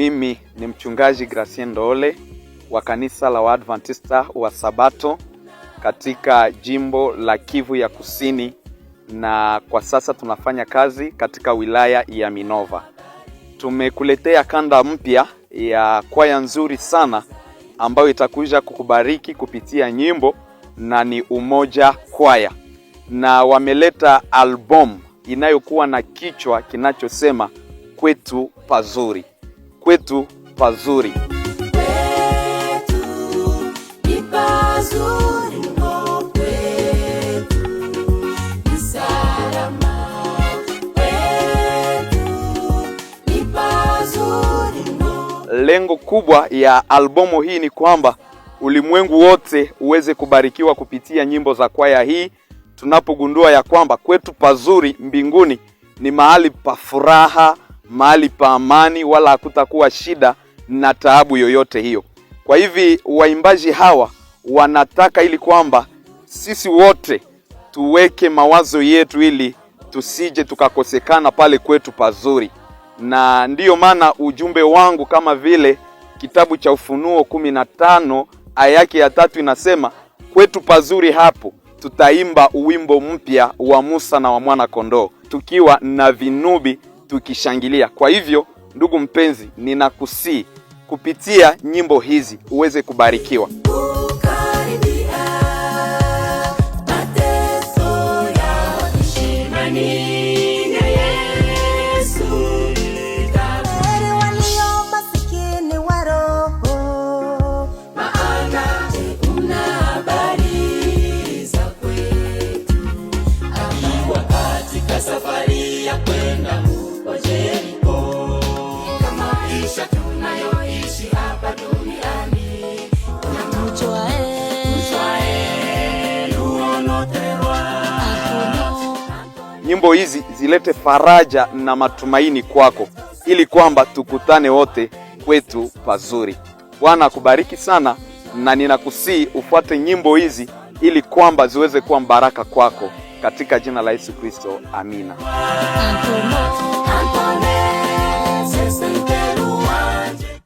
Mimi ni mchungaji Gracien Ndoole wa kanisa la Waadventista wa Sabato katika jimbo la Kivu ya Kusini, na kwa sasa tunafanya kazi katika wilaya ya Minova. Tumekuletea kanda mpya ya kwaya nzuri sana ambayo itakuja kukubariki kupitia nyimbo na ni Umoja Kwaya, na wameleta album inayokuwa na kichwa kinachosema kwetu pazuri, kwetu pazuri. Kwetu ni pazuri mno, kwetu ni salama. Kwetu ni pazuri mno. Lengo kubwa ya albumu hii ni kwamba ulimwengu wote uweze kubarikiwa kupitia nyimbo za kwaya hii, tunapogundua ya kwamba kwetu pazuri mbinguni ni mahali pa furaha, mahali pa amani, wala hakutakuwa shida na taabu yoyote hiyo. Kwa hivi waimbaji hawa wanataka ili kwamba sisi wote tuweke mawazo yetu ili tusije tukakosekana pale kwetu pazuri, na ndiyo maana ujumbe wangu kama vile kitabu cha Ufunuo 15 aya yake ya 3 inasema, kwetu pazuri hapo tutaimba uwimbo mpya wa Musa na wa mwana kondoo, tukiwa na vinubi tukishangilia. Kwa hivyo ndugu mpenzi, ninakusii kupitia nyimbo hizi uweze kubarikiwa. Kukaribia mateso ya Imani na Yesu. Heri walio masikini wa roho, Maana una habari za kwetu, akiwa katika safari ya kwenda huko Jeriko. Kama maisha tunayoishi hapa duniani, Nyimbo hizi zilete faraja na matumaini kwako, ili kwamba tukutane wote kwetu pazuri. Bwana akubariki sana, na ninakusii ufuate nyimbo hizi ili kwamba ziweze kuwa baraka kwako, katika jina la Yesu Kristo, amina. Antono.